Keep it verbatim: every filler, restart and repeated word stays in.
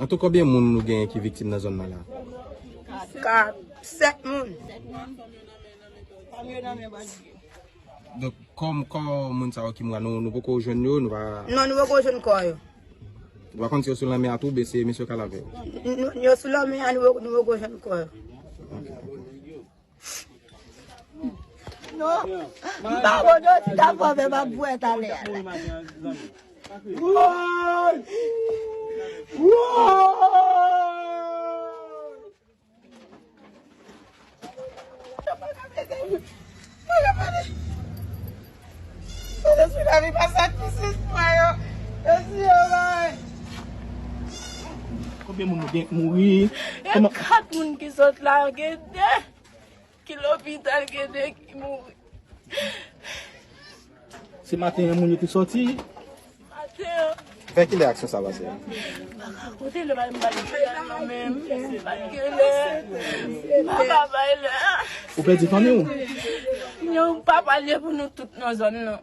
An tou, konbyen moun nou genyen ki viktim nan zòn nan la? Ka sèt moun. Donk, kò, kò moun sa yo ki mouri, nou, nou poko jwenn yo, nou pa... Non, nou poko jwenn kò yo. Nou pa konn si yo sou lanmè a tou, oubyen se mesye yo k al avè yo. Nou, yo sou lanmè a, nou, nou poko jwenn kò yo. Non, m pa konn yo ti ta fò men m ap bwè talè a la. Konbyen moun nou gen ki mouri? Gen kat moun ki sot la, gen de ki lopital, gen de ki mouri. Se maten an moun yo te soti? Maten an. Vè kilè aksyon sa pase? Kote lè bay m bay lè menm, pa t gen lè. Papa bay lè. Ou pèdi fanmi w? Yon papa lye pou nou tout nan zòn nan.